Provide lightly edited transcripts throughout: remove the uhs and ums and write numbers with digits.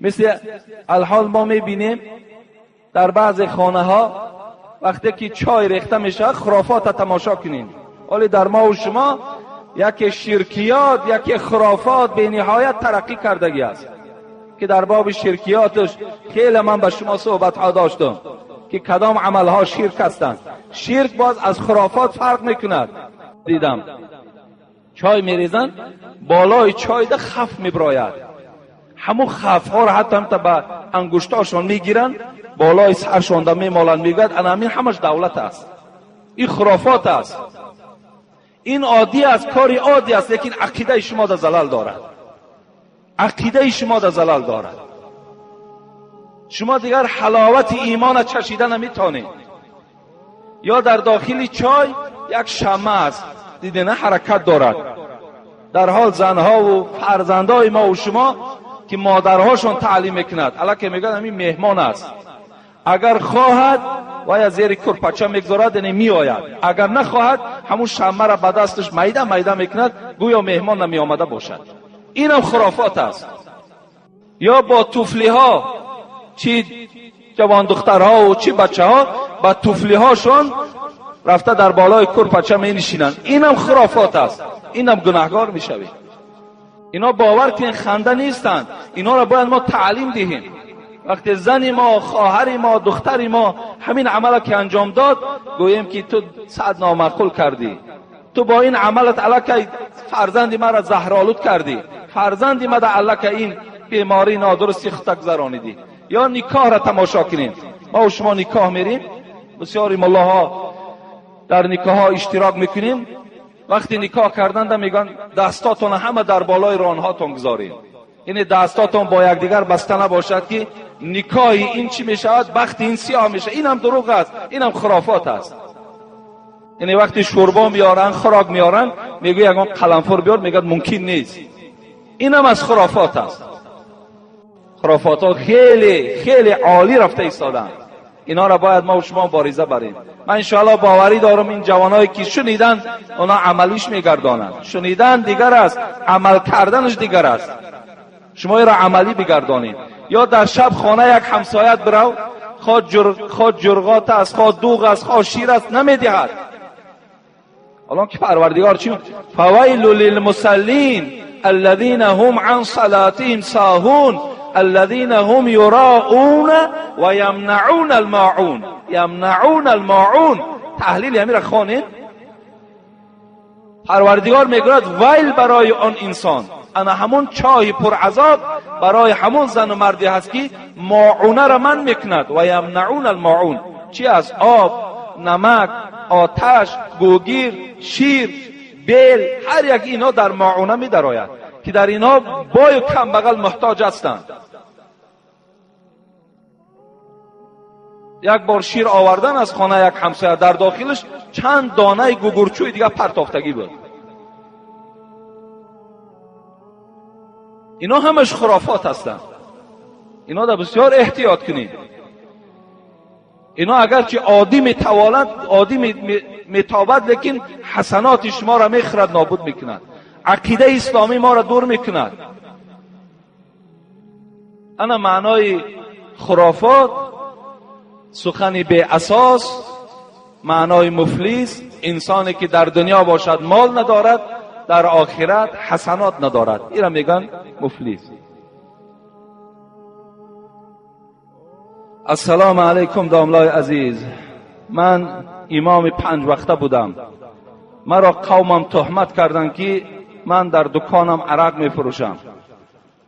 مثل الحال ما میبینیم در بعض خانه ها وقتی که چای ریخته میشه خرافات تماشا کنین. ولی در ما و شما یکی شرکیات، یکی خرافات به نهایت ترقی کردگی است که در باب شرکیاتش خیلی من به شما صحبت ها داشتم که کدام عمل ها شرک هستند. شرک باز از خرافات فرق میکند. دیدم چای میریزن، بالای چای ده خف میبراید، همون خف ها را حتی هم تا به انگشتاشون میگیرن، بالای سرشون ده میمالن، میگوید انا همین همش دولت است. این خرافات است، این عادی است، کاری عادی است، لیکن عقیده شما ده زلل دارد، عقیده شما ده زلل دارد. شما دیگر حلاوت ایمان چشیده نمیتونید. یا در داخل چای یک شمع است، دیده نه حرکت دارد. در حال زنها و فرزندهای ما و شما که مادرهاشون تعلیم میکند، الکه میگن همین مهمان است، اگر خواهد و یا زیر کرپچه میگذارد یعنی میآید، اگر نخواهد همون شمع را به دستش میده میده میکند، گویا مهمان نمی آمده باشد. اینم خرافات است. یا با توفلی ها، چی جوان دخترها و چی بچه ها با توفلی هاشون رفته در بالای کرپچه می نشینند، اینم خرافات است، اینم گناهگار میشوید. اینا باور که خنده نیستند، اینا را باید ما تعلیم دهیم. وقتی زن ما، خواهر ما، دختر ما همین عمل که انجام داد، گوییم که تو صد نامعقول کردی، تو با این عملت الکی فرزند ما را زهرآلود کردی، فرزند ما را الکی این بیماری نادرستی خود گذرانیدی. یا نکاح را تماشا کنیم، ما و شما نکاح میریم، بسیاری ملاها در نکاح ها اشتراک میکنیم. وقتی نکاح کردن میگن دستاتون همه در بالای رانهاتون گذاریم، یعنی دستاتون با یکدیگر بسته نباشد که نکاح این چی میشود، بخت این سیاه میشه. این هم دروغ است، این هم خرافات است. یعنی وقتی شوربا میارن، خوراک میارن، میگه یگان قلمفور بیار، میگه ممکن نیست. این هم از خرافات است. خرافات ها خیلی خیلی عالی رفته ایستادن، اینا را باید ما و شما مبارزه بریم. من انشاءالله باوری دارم این جوانایی که شنیدن اونا عملیش میگردانند. شنیدن دیگر است، عمل کردنش دیگر است. شما را عملی بگردانید. یا در شب خانه یک همسایت برو، خواه جرغات است، خواه دوغ است، خواه شیر است، نمیدهد. الان که پروردگار چی؟ فویل للمصلین الذین هم عن صلاتهم ساهون الذین هم یراؤون و یمنعون الماعون. یمنعون الماعون، تحلیل همین را خوانید. پروردگار میگوید ویل برای آن انسان، انا همون چای پر عذاب برای همون زن و مردی هست که ماعونه را من میکند. و یمنعون الماعون چی است؟ آب، نمک، آتش، گوگیر، شیر، بیل، هر یک اینا در ماعونه می درآید که در اینا بای و کم بغل محتاج هستند. یک بار شیر آوردن از خانه یک همسایه، در داخلش چند دانه گوگرچوی دیگه پرتافتگی بود. اینا همش خرافات هستند. اینا در بسیار احتیاط کنید. اینا اگرچه عادی میتوالند، عادی میتابد، لیکن حسنات شما را میخرد، نابود میکند. عقیده اسلامی ما را دور میکند. انا معنای خرافات سخنی بی اساس، معنای مفلس، انسانی که در دنیا باشد مال ندارد، در آخرت حسنات ندارد، این را میگن مفلس. السلام علیکم داملای عزیز، من امام 5 وقته بودم. مرا قومم تهمت کردند که من در دکانم عرق میفروشم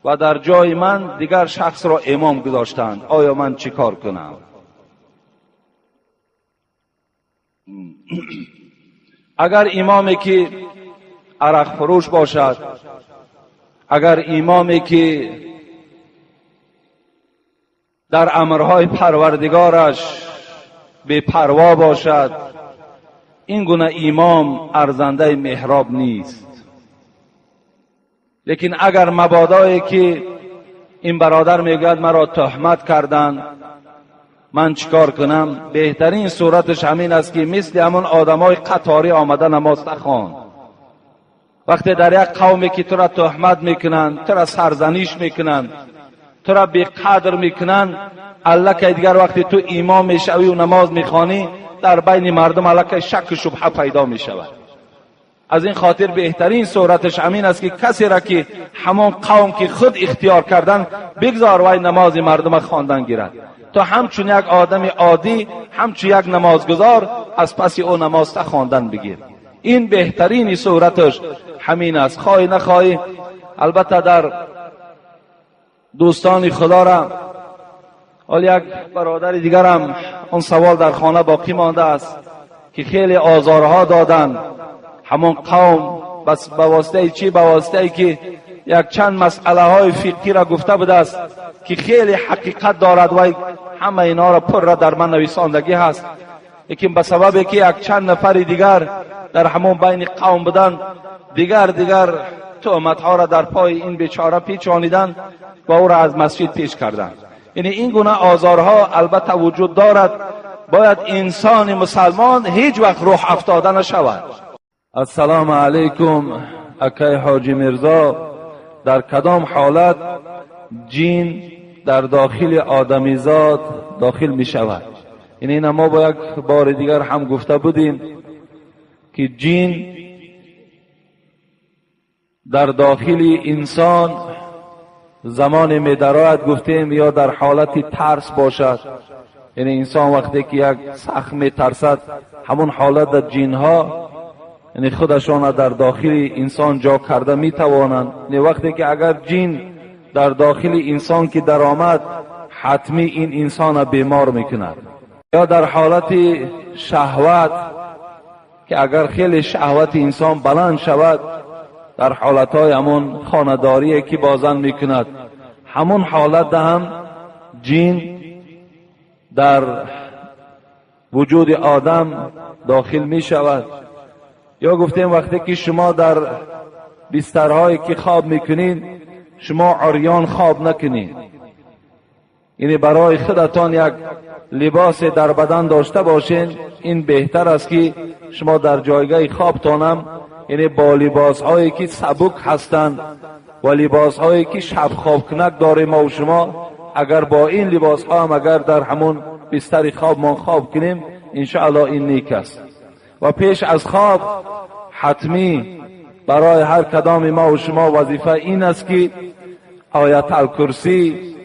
و در جای من دیگر شخص را امام گذاشتند. آیا من چیکار کنم؟ اگر امامی که عرق فروش باشد، اگر امامی که در امرهای پروردگارش بی پروا باشد، این گونه امام ارزنده محراب نیست. لیکن اگر مبادایی که این برادر میگوید مرا تهمت کردند، من چیکار کنم؟ بهترین صورتش همین است که مثل همون آدمای قطاری آمده نماز نخوان. وقتی در یک قومی که تو را تهمت میکنند، تو را سرزنش میکنند، تو را بی قدر میکنن، الکی دیگر وقتی تو امام میشوی و نماز میخوانی در بین مردم الکی شک و شبهه پیدا میشود. از این خاطر بهترین صورتش همین است که کسی را که همان قوم که خود اختیار کردن بگذار وای نماز مردم خواندن گیرد، تا همچون یک آدم عادی، همچون یک نمازگزار از پس او نماز تا خواندن بگیر. این بهترین صورتش همین است. خواهی نخواهی البته در دوستان خدا را، حال یک برادر دیگرم اون سوال در خانه باقی مانده است که خیلی آزارها دادن همون قوم، بس به واسطه چی؟ به واسطه که یک چند مسئله های فقهی را گفته بوده است که خیلی حقیقت دارد و همه اینا را پر را در من نویساندگی هست، لیکن به سبب که یک چند نفر دیگر در همون بین قوم بودن، دیگر تهمت ها را در پای این بیچاره پیچانیدن و او را از مسجد پیش کردند. یعنی این گونه آزارها البته وجود دارد. باید انسان مسلمان هیچ وقت روح افتاده نشود. السلام علیکم اکای حاجی میرزا، در کدام حالت جین در داخل آدمیزاد داخل می شود؟ یعنی این ما با یک بار دیگر هم گفته بودیم که جین در داخل انسان زمان می درآید، گفتیم یا در حالت ترس باشد، یعنی انسان وقتی که یک سخت می ترسد همون حالت در جینها یعنی خودشان در داخل انسان جا کرده می توانند. یعنی وقتی که اگر جین در داخل انسان که در آمد حتمی این انسان بیمار میکند. یا در حالت شهوت که اگر خیلی شهوت انسان بلند شود در حالتهای همون خانه‌داری که بازن میکند، همون حالت هم جین در وجود آدم داخل میشود. یا گفتیم وقتی که شما در بسترهایی که خواب میکنین شما عریان خواب نکنید، یعنی برای خودتان یک لباس در بدن داشته باشین، این بهتر است که شما در جایگاه خوابتانم یعنی با لباس هایی که سبک هستند و لباس هایی که شب خواب کنک داریم ما و شما، اگر با این لباس ها هم اگر در همون بستر خواب ما خواب کنیم انشاءالله این نیک است. و پیش از خواب حتمی برای هر کدام ما و شما وظیفه این است که آیت الکرسی،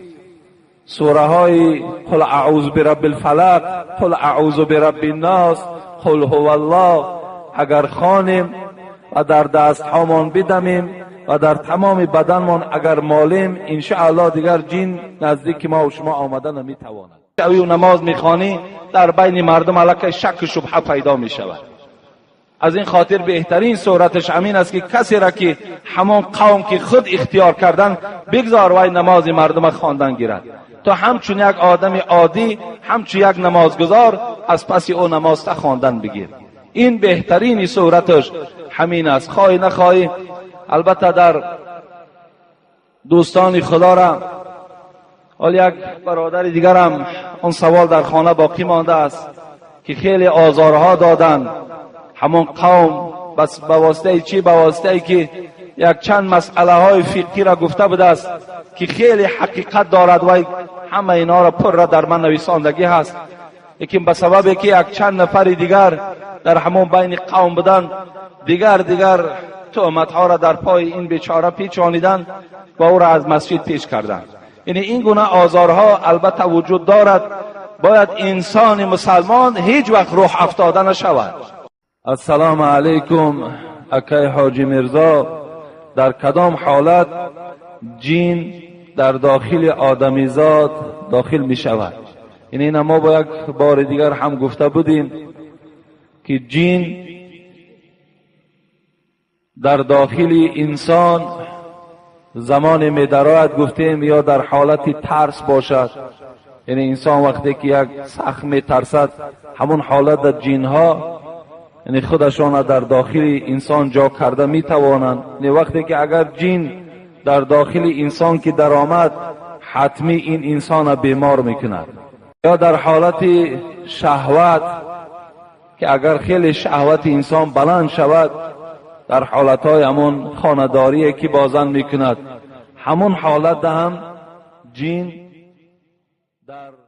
سوره های قل اعوذ برب الفلق، قل اعوذ برب الناس، قل هو الله اگر خوانیم و در دست هامان بدمیم و در تمام بدنمان اگر مالیم انشاءالله دیگر جین نزدیک ما و شما آمده نمیتواند. او نماز میخوانی در بین مردم الکی شک و شبهه پیدا میشود. از این خاطر بهترین صورتش همین است که کسی را که همان قوم که خود اختیار کردن بگذار وای نماز مردم خواندن گیرد، تا همچون یک آدم عادی، همچون یک نمازگزار از پس او نماز تا خواندن بگیر. این بهترین صورتش همین است. خواهی نخواهی البته در دوستان خدا را، حال یک برادر دیگرم اون سوال در خانه باقی مانده است که خیلی آزارها دادن همون قوم، بس به واسطه چی؟ به واسطه که یک چند مسئله های فقهی را گفته بوده است که خیلی حقیقت دارد و همه اینا را پر را در من نویساندگی هست، لیکن به سبب که یک چند نفر دیگر در همون بین قوم بودن دیگر تهمت ها را در پای این بیچاره پیچانیدن و او را از مسجد پیش کردند. یعنی این گونه آزارها البته وجود دارد. باید انسان مسلمان هیچ وقت روح افتاده نشود. السلام علیکم اکای حاجی میرزا، در کدام حالت جین در داخل آدمیزاد داخل می شود؟ یعنی این ما با یک بار دیگر هم گفته بودیم که جین در داخل انسان زمان می درآید، گفتیم یا در حالت ترس باشد، یعنی انسان وقتی که یک سخت می ترسد همون حالت در جینها یعنی خودشان در داخل انسان جا کرده می توانند. یعنی وقتی که اگر جین در داخل انسان که در آمد حتمی این انسان بیمار میکند. یا در حالت شهوت که اگر خیلی شهوت انسان بلند شود در حالتهای همون خانه‌داری که بازن میکند، همون حالت هم Ҷин дар